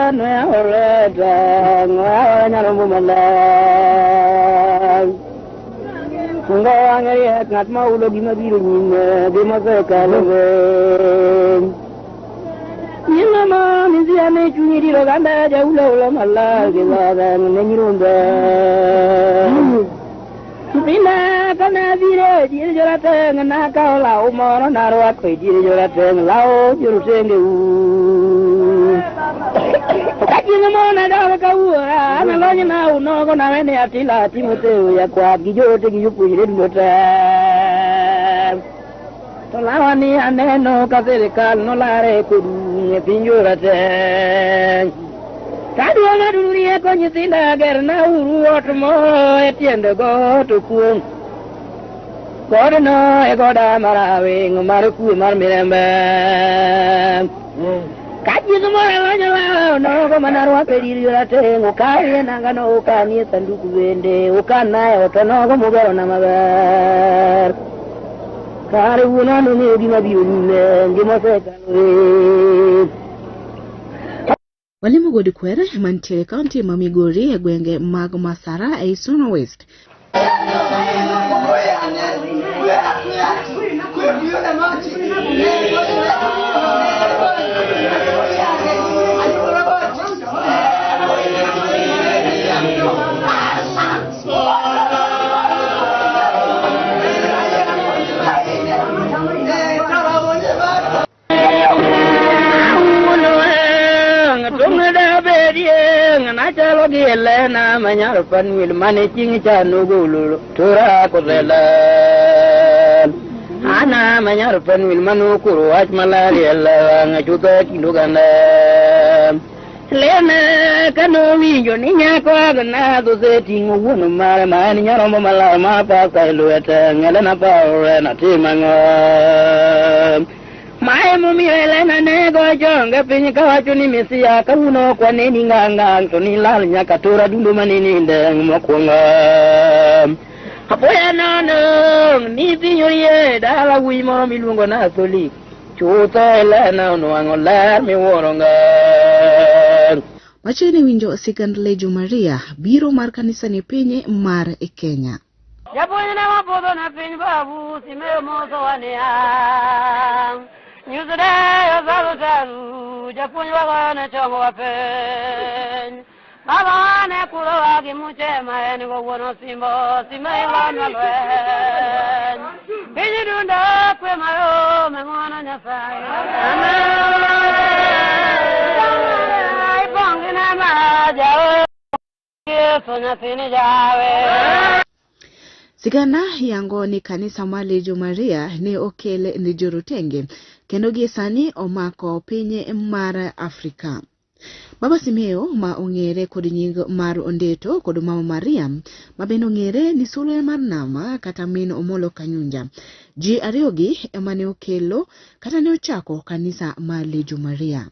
Noyawore noyawore nyarombo maler. Sunga wang'e riek ng'at ma hulo gima biro nyime gi mosekalo. Nying'ama mizia ne chunyi diro ganda jaulo ulo maler gi dhoge ne nyirombe. Nyithinda kane abiro e dier jorateng' nakawo law moro narwako e dier jorateng' law jorotenge u. Ka chieng' moro nadok kawuora analony law nogo nawene Atila Timotheo jakwath gi joote gi jopuonjre duto te. To lawani aneno ka sirikal nolare kodu e piny jorateng'. Kaduong' aduru rieko nyithinda gerna uru ot moro e tiend got okuong'. Godno e goda marawing' mar kwe mar mirembe. Ka chieng' moro alonyo law nogo manarwako e dir jorateng' ukawie nangano ukanie sanduku bende ukanae ot onogo mugerona maber. Kare wuonwa nong'eyo gima biro nyime ngima osekalo. Walimo God Kwer mantiere e kaunti ma Migori e gwenge mag Masara ei Suna West. Nachalo gi Elena manyar Fanuel mane chieng' cha nogolo tora kodhela. Ana manyar Fanuel manokoro wach malar e wang'a chutho e kind oganda. Lena kanowinjo ni nyako Agnes oseting'o wuon mare ma en nyarombo maler ma pasa e lwete, Elena parore natim ang'o? Mae momiyo Elena ne go chonge piny kawacho ni Mesia kawuono ok waneni ngang' ngang' to nilal nyaka tor adundo maneninde mokwongo. Apoya nono ni piny orie dala wuoyi moro miluongo ni Atholik. Chutho Elena onwang'o ler miwuoro ngang'. Machiegni winjo sigand Lejo Maria, biro mar kanisa ni piny mar Kenya. Japuonj ne wapodho na piny babu Simeo moso wania. Nyusde osalu taru japuonj wagoyo ne chongo piny. Baba wane kurowa gi muche ma en go wuon osimbo Simeo lonwa lweny. Piny dundo kwe mayom e ng'wono Nyasaye. Ipong' gi nema jawe Yesu nyathini jawe. Sigana yango ni kanisa mar Lejo Maria ne okel ne jorotenge kendo gie sani omako piny mar Afrika. Baba Simeo ma ong'ere kod nying mar Ondeto kod Mama Maria ma bende ong'ere ni sulwe mar nama kata min Omolo Kanyunja. Ji ariyogi ema ne okelo kata ne ochako kanisa mar Lejo Maria.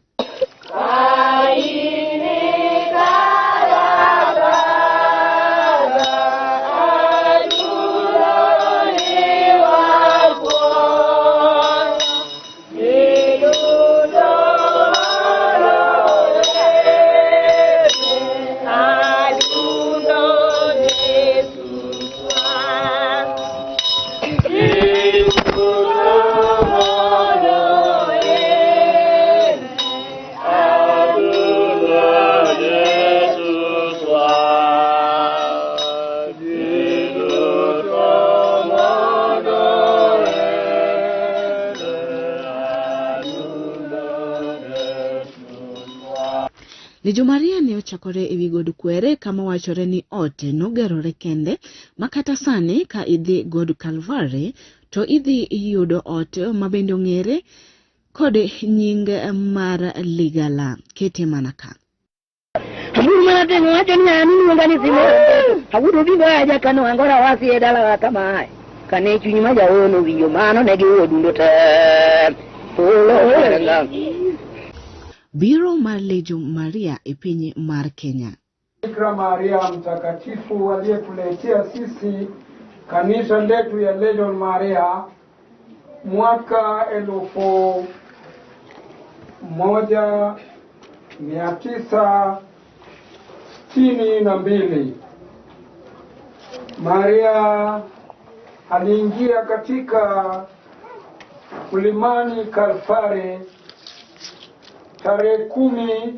Lejo Maria ne ochakore e wi God Kwere kama wachore ni ot nogerore kende ma kata sani ka idhi God Calvary to idhi yudo ot ma bende ong'ere kod nying mar Ligala. Kete mana ka. Aburu mana teng'o wacho ni an iluonga ni Simeo. Awuodo bingo aja kano angora wasi e dalawa kamae. Kane chuny ma jaono owinjo mano ne giwuo dundo te. Thuolo owerenga. Biro mar Lejo Maria e piny mar Kenya. Bikira Maria mtakatifu aliyetuletea sisi kanisa letu ya Legion Maria mwaka 1962. Maria aliingia katika mlimani Kalvari tarehe 10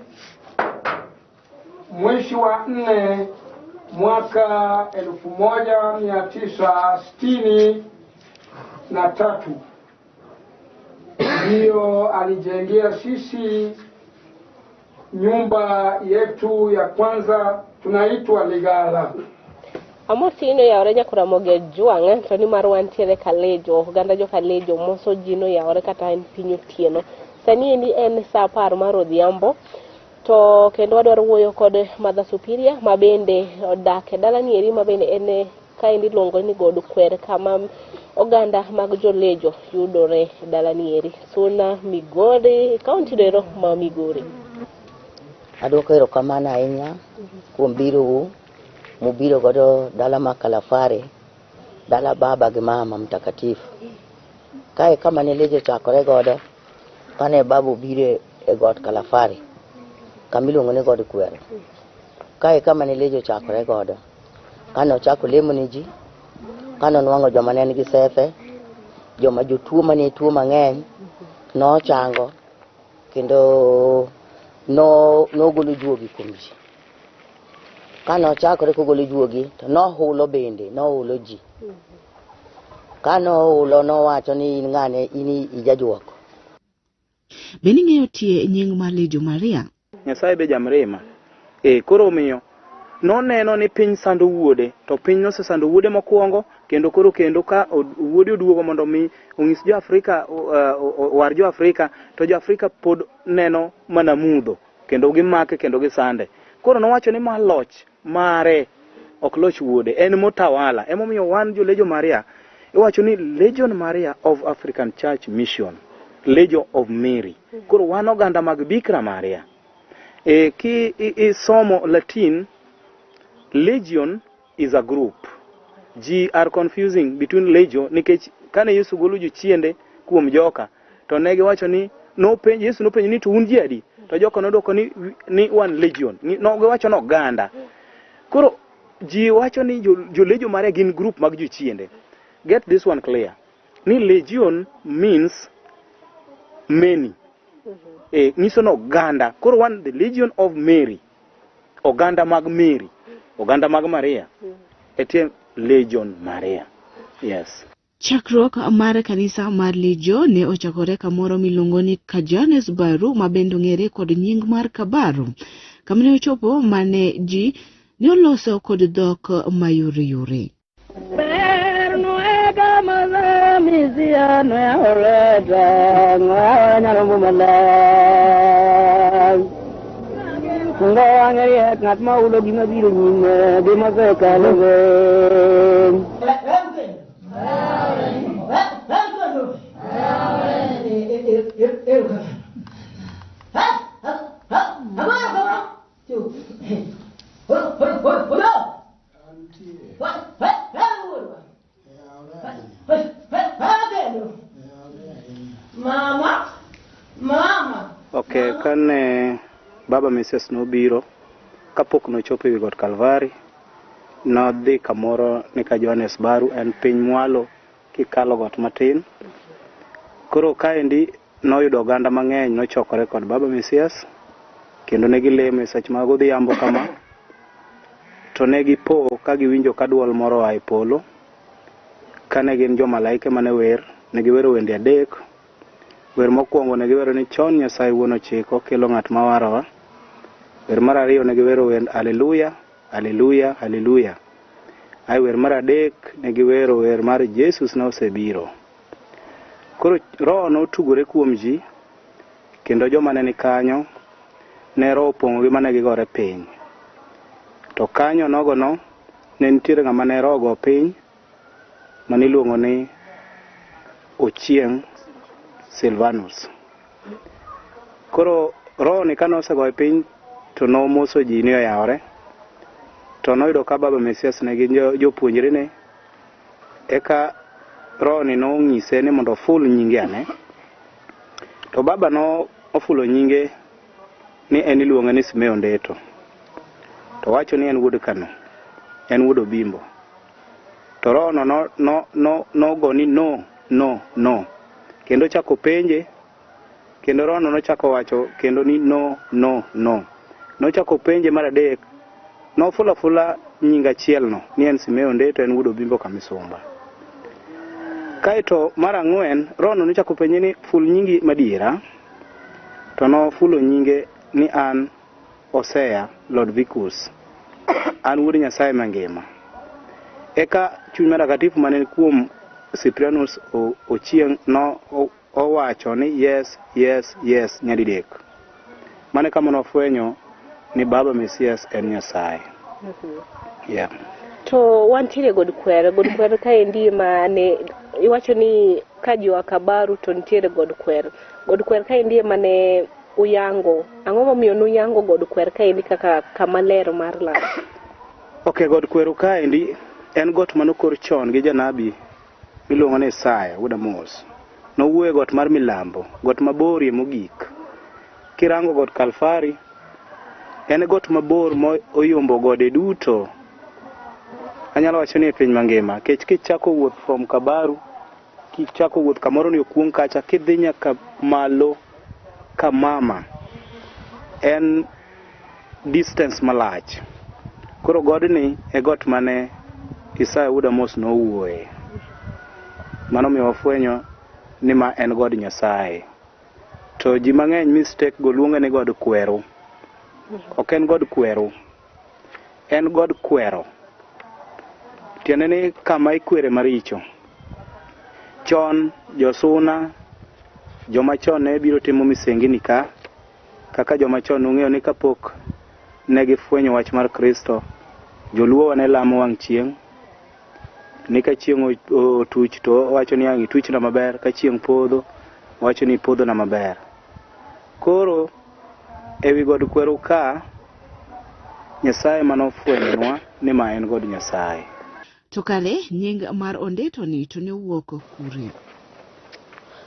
mwezi wa 4 mwaka 1963. Ndiyo alijengea sisi nyumba yetu ya kwanza tunaitwa Ligala. Amosi ino yawre nyakuramogi Ojwang' to nimar wantiere Kalejo, oganda jo Kalejo moso ji noyawre kata en piny otieno. Sani endi en saa 10 mar odhiambo to kendo wadwaro wuoyo kod Mother Superior ma bende odak e dalani eri ma bende en kaendi iluongo ni God Kwer kama oganda mag jolejo yudore e dalani eri. Suna Migori, kaunti dero ma Migori. Adwoko erokamano ahinya kuom birou mubiro godo dala ma Kalafare, dala baba gi mama mtakatifu. Kae kama ne lejo chakore godo kane baba obiro e got Kalafare kama iluongo ni God Kwer. Kae kama ne lejo chakore godo kane ochako lemo ne ji, kane onwang'o joma ne nigi sefe, joma jotuo mane tuo mang'eny nochango kendo nogolo juogi kuom ji. Kane ochakore kogolo juogi to nohulo bende, nohulo ji. Kane ohulo nowacho ni in ng'ane, in ijajuok. Be ning'eyo tie nying mar Legio Maria? Nyasaye be jamrima. Koro omiyo noneno ni piny sando wuode, to piny nosesando wuode mokwongo, kendo koro kendo ka wuode oduogo mondo mi onyis jo Afrika, owar jo Afrika, to jo Afrika pod neno mana mudho, kendo gimake kendo gisande. Koro nowacho ni ma loch mare ok loch wuode, en motawala. Emomiyo wan jo Legio Maria iwacho ni Legion Maria of African Church Mission, Legion of Mary. Koro wan oganda mag Bikira Maria. Ki isomo Latin, Legion is a group. Ji are confusing between Legio nikech kane Yesu golo jochiende kuom joka to ne giwacho ni nopenjo Yesu nopenjo ni to un ji adi, to joka nodwoko ni wan Legion. No giwacho ni oganda. Koro ji wacho ni jo Legio Maria gin group mag jochiende. Get this one clear. Ni Legion means many. Nyiso ni oganda. Koro wan the Legion of Mary. Oganda mag Mary. Oganda mag Maria. Etie Legion Maria. Yes. Chakruok mar kanisa mar Legio ne ochakore kamoro miluongo ni Kajanes Baru ma bende ong'ere kod nying mar Kabaru. Kama ne ochopo mane ji ne oloso kod dhok mayoreyore. Ber nwega mazamizia nwaoleta nwanyalo maler. Kungo wang'e ng'at ma ulo gima biro nyime gi mosekalo. Mama. Okay, kane Baba Mrs. nobiro kapok nochopo ewi got Kalvari, nodhi kamoro ni ka Johannes Baru, en piny mwalo kikalo got matin. Koro kaendi noyudo oganda mang'eny nochokore kod Baba Mesias, kendo ne gilemo e seche mag odhiambo kama, to ne gipo ka giwinjo ka dwol moro oa e polo. Kane gin jomalaike mane wer, ne giwero wende adek. Wer mokwongo ne giwero ni chon Nyasaye wuon ochiko kelo ng'at ma warowa. Wer mar ariyo ne giwero wend Haleluya, Haleluya, Haleluya. Ai wer mar adek ne giwero wer mar Jesus ne osebiro. Koro roho notugore kuom ji, kendo joma ne ni kanyo ne roho opong'ogi mane gigore piny. To kanyo nogono ne nitiere ng'ama ne roho ogo piny mane iluongo ni Ochieng' Silvanus. Koro roho ni kane osegoye piny to nomoso ji ni oyawore. To noyudo ka Baba Mesias ne gin jopuonjrene. Eka roho ni nong'ise ni mondo oful nyinge ane. To baba no ofulo nyinge ni en iluonge ni Simeo Ndeto. To wacho ni en wuod Kano, en wuod Obimbo. To roho no nogo ni no, no, no. Kendo chako penje, kendo roho no nochako wacho kendo ni no, no, no. Nochako penje mar adek, nofulo afula nying achiel no, ni en Simeo Ndeto, en wuod Obimbo Kamisumba. Kaeto mar ang'wen, roho no nochako penje ni ful nyingi madiera, to nofulo nyinge ni an Hosea Lordvicus, an wuod Nyasaye mangima. Eka chuny matakatifu mane ni kuom Cyprianus Ochieng' no owacho ni yes, yes, yes nyadidek. Mano kama nofwenyo ni Baba Mesias en Nyasaye. Yeah. To wantiere God Kwer. God Kwer kaendi ma ne iwacho ni ka ji oa Kabaru to nitiere God Kwer. God Kwer kaendi ema ne uyango. Ang'o momiyo nuyango God Kwer kaendi kaka kama ler mar lamo? Ok, God Kweru kaendi en got manokor chon gi janabi miluongo ni Isaya wuod Amos. Nowuoyo e got mar milambo, got maborie mogik. Kirango got Kalfari, en got mabor moyombo gode duto. Anyalo wacho ni e piny mangima, kech kichako wuoth from Kabaru, kichako wuoth kamoro ni okuong' kacha, kidhi nyaka malo Kamama, en distance malach. Koro godni e got mane Isaya wuod Amos nowuoye. Mano miyo wafwenyo ni ma en god Nyasaye. To ji mang'eny mistake go luonge ni god Kweru. Ok en god Kweru. En god Kwero. Tiende ni kama ikwere maricho. Chon josuna, joma chon ne biro timo misengini ka, kaka joma chon ung'eyo ni kapok ne gifwenyo wach mar Kristo, joluo ne lamo wang' chieng', ni ka chieng' otuch to owacho ni ang' ituchna maber, ka chieng' podho owacho ni ipodhona maber. Koro ewi god Kweru ka, Nyasaye manofwenyonwa ni ma en god Nyasaye. To kare nying mar Ondeto ni to ne owuok kure?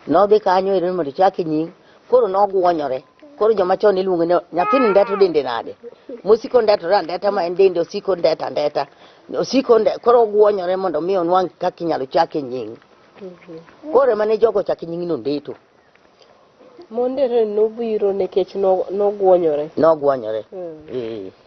Nodhi kanyo ero mondo chake nying, koro nogwonyore. Koro joma chon iluongo ni nyathini ndeto dende nade? Mosiko ndetore andeta ma en dende osiko ndeta andeta. Osiko nde, koro ogwonyore mondo mi onwang' kaka inyalo chake nying. Koro ema ne jogo ochake nying no Ndeto. Mondere nobiro nikech nogwonyore. Nogwonyore.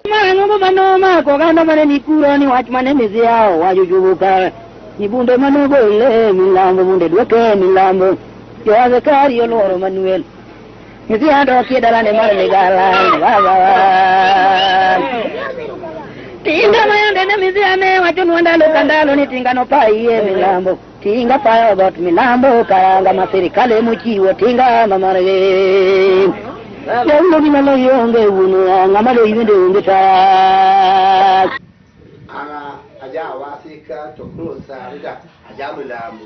Mano mano oganda mane ni kuro ni wach mane mizia owacho chopo kare. Ni bunde manogole milambo bunde dwoke milambo. Jo askari oluoro Manuel. Mizia dokie dalane mar Ligala baba. Tinga mayande ne mizia ne wachonwa ndalo ka ndalo ni tinga no paiye milambo. Tinga payo got milambo karanga ma sirikal emochiwo tinga ma margi. Jaulo gima loyo onge wuon ng'ama loyi bende onge tak. Ana aja wasika to koro sani da aja milambo.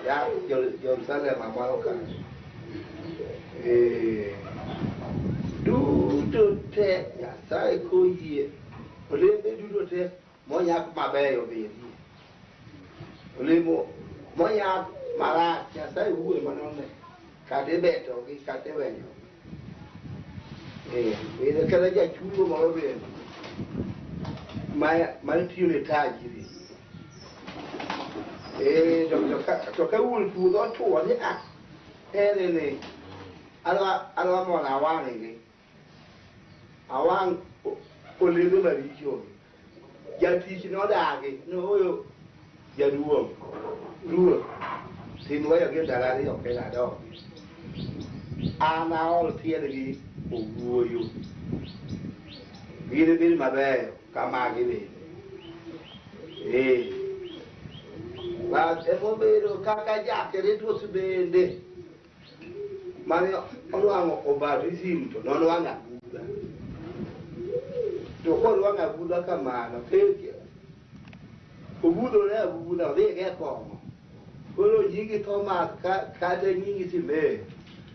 Aja Jerusalem amalo ka. Duto te Nyasaye koyie olembe duto te monyak mabeyo bedie. Olemo monyak marach Nyasaye wuoyo manone kata ibetogi kata iwenyogi. Bende kata jachudo moro bende mane tiyo ne tajiri. To ka wuon puodho otuo ni ah ere ni adwa mondo awang'gi. Awang' olembe maricho. Jatich nodagi nooyo jaduong' ruoth tim weyogi ndalo ariyo kende adogi. An aol tiendgi owuoyo. Ginibed mabeyo ka magi bende. Bas emobedo kaka jakeretos bende mane onwang'o obatism to nonwang'o agula. To konwang'o agula kamano, obudhore agula odhi e kong'o. Koro nyingi Thomas kata nyingi Simeo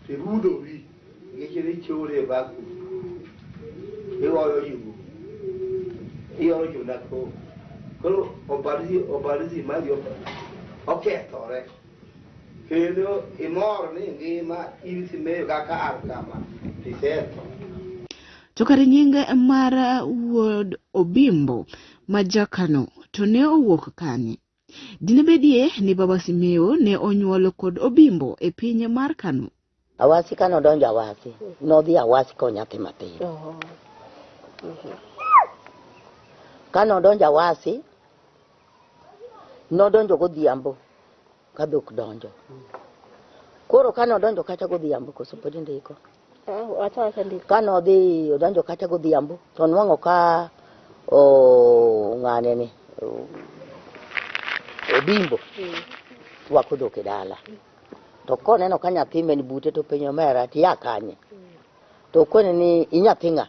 tibudhori nikech nichore e bakul. Igoyo ji ioro jona kong'o. Koro obatisi mari okethore. Kendo imor ni ngima in Simeo kaka an kama tisetho. To kare nying mar wuod Obimbo ma Jakano to ne owuok kanye? Dine bedie ni Baba Simeo ne onyuol kod Obimbo e piny mar Kano? Awasi ka nodonjo Awasi, nodhi Awasi ko nyathi matin. Ka nodonjo Awasi, nodonjo godhiambo ka dhok donjo. Koro ka nodonjo kacha godhiambo, koso pod indiko? Wacha wacha ndiko. Ka nodhi odonjo kacha godhiambo, to nwang'o ka o ng'ane ni Obimbo rwako dhok e dala. To koneno ka nyathi men bute to penjo omera ti ya kanye? To okone ni inyathi ng'a?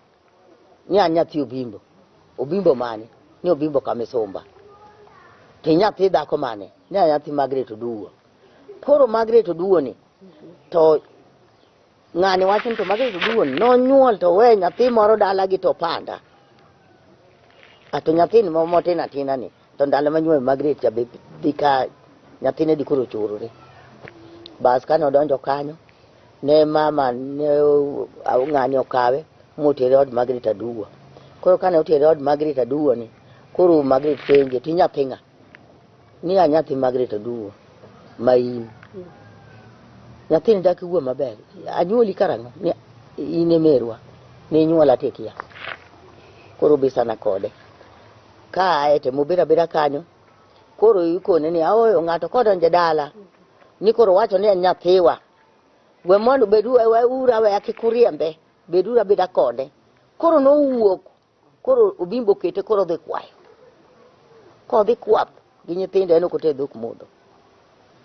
Ni an nyathi Obimbo. Obimbo mane? Ni Obimbo Kamisumba. To inyathi dhako mane? Ni an nyathi Margaret Oduwo. Koro Margaret Oduwo ni to ng'ani wacho ni to Margaret Oduwo ni nonyuol to we nyathi moro dalagi to panda. A to nyathini motin atina ni to ndalo manyuol Margaret cha be dhi ka nyathine di koro chorore. Bas kane odonjo kanyo ne mama ne ng'ani okawe motere od Margaret Aduwa. Koro kane otere od Margaret Aduwa ni koro Margaret penje ti nyathi ng'a? Ni a nyathi Margaret Aduwa ma in. Nyathini dak iwuo maber. Anyuoli karang'o? Ni in e merwa. Ni inyuola to ikia. Koro bisana kode. Ka ae to mobet abeda kanyo. Koro ikone ni aoyo ng'ato kodonjo e dala. Ni koro wacho ni en nyathiwa. We mondo bedu we ura weya kik uriembe. Beduru abeda kode. Koro nowuok. Koro Obimbo kete koro odhi kwayo. Kodhi kwath gi nyithindo en ok oter dhok modho.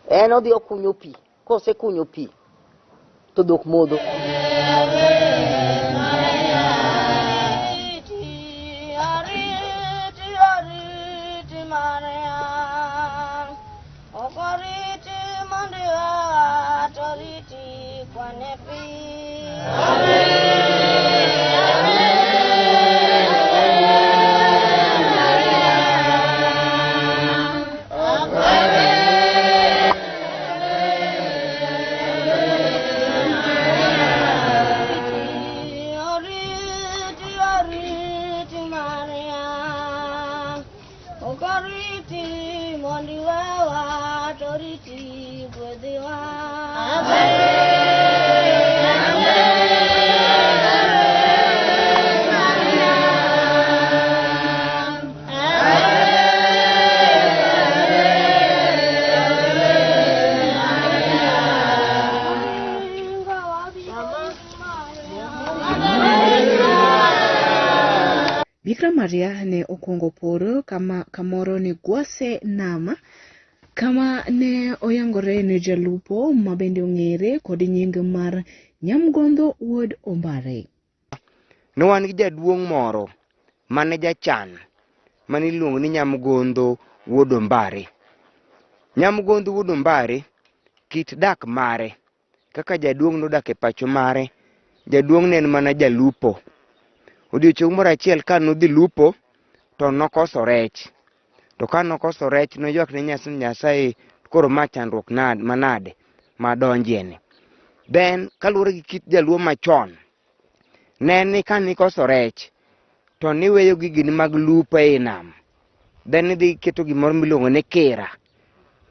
En odhi okunyo pi. Kosekunyo pi to dhok modho. Bikra Maria ne okwongo poro kama kamoro ne Gwase Nama kama ne oyangore ne jalupo ma bende ong'ere kod nying mar Nyamgondho wuod Ombare. Ne wan gi jaduong' moro mane jachan mane iluongo ni Nyamgondho wuod Ombare. Nyamgondho wuod Ombare kit dak mare kaka jaduong' nodak e pacho mare, jaduong' ne en mana jalupo. Odiochieng' moro achiel ka nodhi lupo to nokoso rech. To ka nokoso rech noywak ne Nyasaye ni Nyasaye koro ma chandruok manade madonjie ni. Then kaluwore gi kit jaluo machon, ne ni ka nikoso rech to niweyo gigini mag lupo ei nam. Then idhi iketo gimoro miluongo ni kira.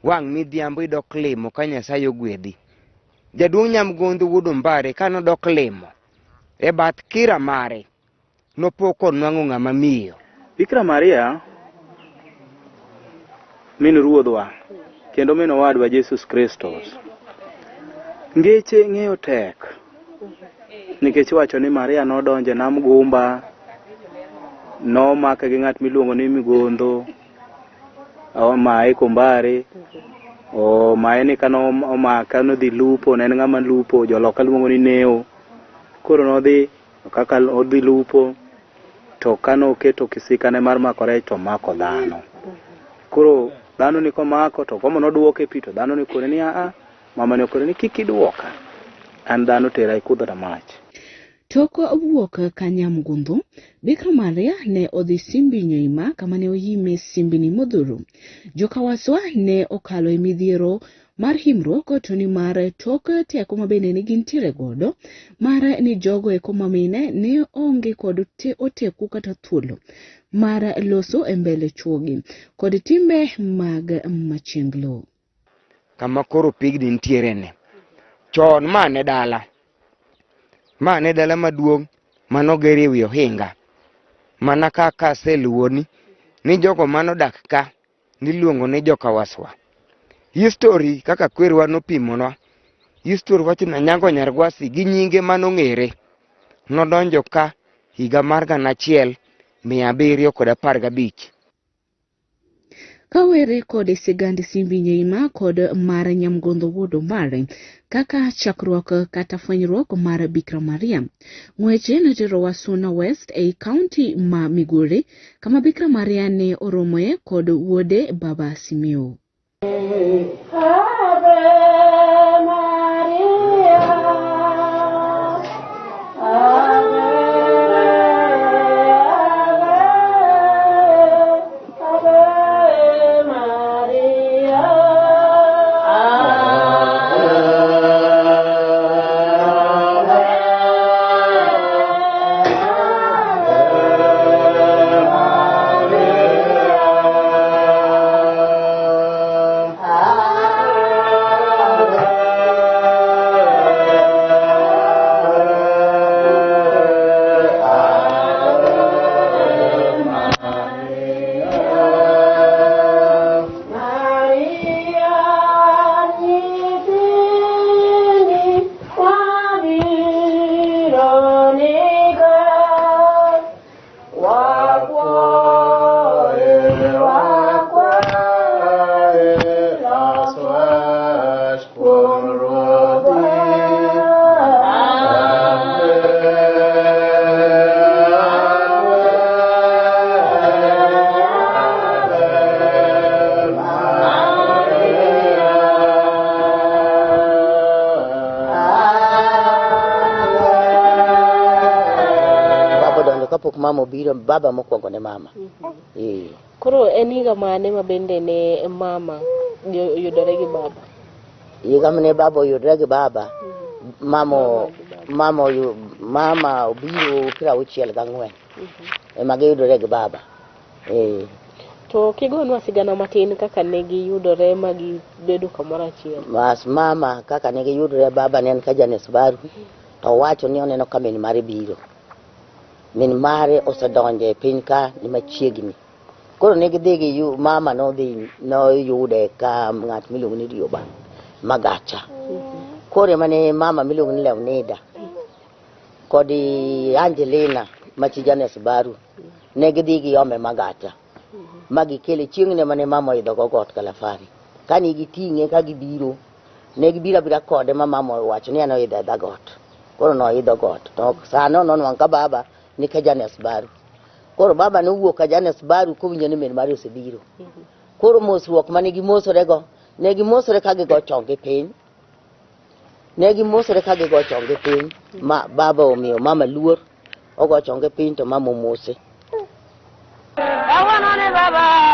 Wang' midhiambo idok limo ka Nyasaye ogwedhi. Jaduong' Nyamgondho wuod Ombare ka nodok limo e bath kira mare nopo konwang'o ng'ama miyo. Bikira Maria min Ruodhwa kendo min owadwa Jesus Kristus. Ngeche ng'eyo tek nikech iwacho ni Maria nodonjo e nam Gumba, nomake gi ng'at miluongo ni Migondho, omaye Kombare, omaye ni kane omake nodhi lupo, ne en ng'ama lupo, joloka luongo ni Neo. Koro nodhi kaka odhi lupo to kane oketo kisikane mar mako rech to omako dhano. Koro dhano ni komako to komo nodwoke e pi to dhano ni kone ni aa, mama ni okone ni kik idwoka. An dhano tera ikudhona mach. Tok wuok ka Nyamgundhu, Bikra Maria ne odhi Simbi Nyoima kama ne oyime simbini modhuro. Jokawaswa ne okalo e midhiero mar himruok to ni mar tok teko mabende ne gintiere godo mar ni jogo eko mamine ne onge kod oteku kata thuolo mar loso e mbele chuogi kod timbe mag machienglo. Kama koro pigni nitiere ni. Chon ma ne dala. Ma ne dala maduong' manoger e wi ohinga. Mana kaka aseluwoni ni jogo manodak ka niluongo ni joka Waswa. History kaka kwerwa nopimonwa. History wacho ni Anyango Nyargwasi gi nyinge manong'ere nodonjo ka higa mar 1715. Kawere kod sigand Simbi Nyeima kod mar Nyamgondho Wuod Ombare kaka chakruok kata fwenyruok mar Bikira Maria. Ng'weche noterowa Suna West ei kaunti ma Migori kama Bikira Maria ne oromoe kod wuode Baba Simeo. Ave Maria, Ave, Ave, Ave Maria. Maria, nyithindi wabiro niga, wakwaye, wakwaye, laswash kuom Ruodhi. Baba odonjo kapok mama obiro, baba mokwongo ne mama. Eh. Koro en higa mane ma bende ne mama yudore gi baba? Higa mane baba oyudre gi baba, mama mama mama obiro 64 ema giyudore gi baba. Eh. To kigonwa sigana matin kaka ne giyudore ma gibedo kamoro achiel. Mas mama kaka ne giyudore baba ne en ka Janes Baru to owacho ni oneno ka min mare biro. Min mare osedonjo e piny ka ni machiegni. Koro ne gidhi gi mama nodhi noyude ka ng'at miluongo ni Rioba Magacha. Koro ema ne mama miluongo ni Leonida kod Angelina ma chi Janes Baru ne gidhi giome Magacha ma gikele chieng'ne mane mama oidho go got Kalafari. Kane giting'e ka gibiro, ne gibiro abira kode ma mama owacho ni en oidho aidha got. Koro noidho got. To sano nonwang'o ka baba ni ka Janes Baru. Koro baba nowuok ka Janes Baru kowinjo ni min mare osebiro. Koro mosruok mane gimosorego, ne gimosore ka gigo chonggi piny. Ne gimosore ka gigo chonggi piny, ma baba omiyo mama luor, ogo chonge piny to mama omose. Kawuono ni baba.